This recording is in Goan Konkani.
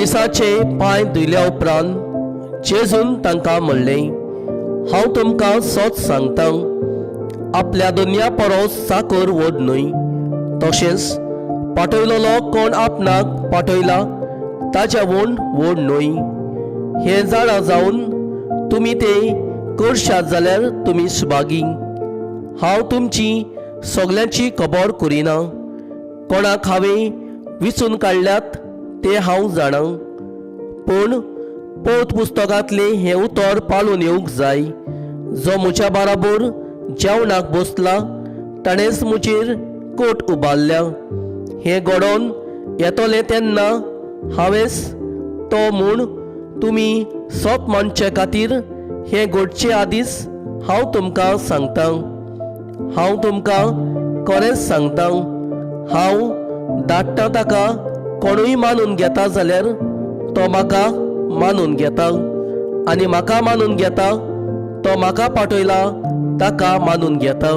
शिसाचे पांय धुयल्या उपरांत जेजून तांकां म्हणलें, हांव तुमकां सत सांगता, आपल्या दुनिया परस चाकर व्हड न्हय, तशेंच पाठयलेलो कोण आपणाक पाठयला ताच्या वून व्हड न्हय. हें जाणा जावन तुमी ते करशात जाल्यार तुमी सुभागी. हांव तुमची सगल्यांची खबर करिना. कोणाक हांवें विचून काडल्यात तें हांव जाणा, पूण पवित्र पुस्तकांतलें हें उतर पाळून येवंक जाय, जो म्हज्या बाराबोर जेवणाक बसला ताणेंच म्हजेर कोट उबारल्या. हें घडोवन येतलें तेन्ना हांवेंच तो म्हूण तुमी सत मानचे खातीर हें घडचे आदींच हांव तुमकां सांगता. हांव तुमकां खरेंच सांगता, हांव धाडटा ताका कोणूय मानून घेता जाल्यार तो म्हाका मानून घेता, आनी म्हाका मानून घेता तो म्हाका पाठयला ताका मानून घेता.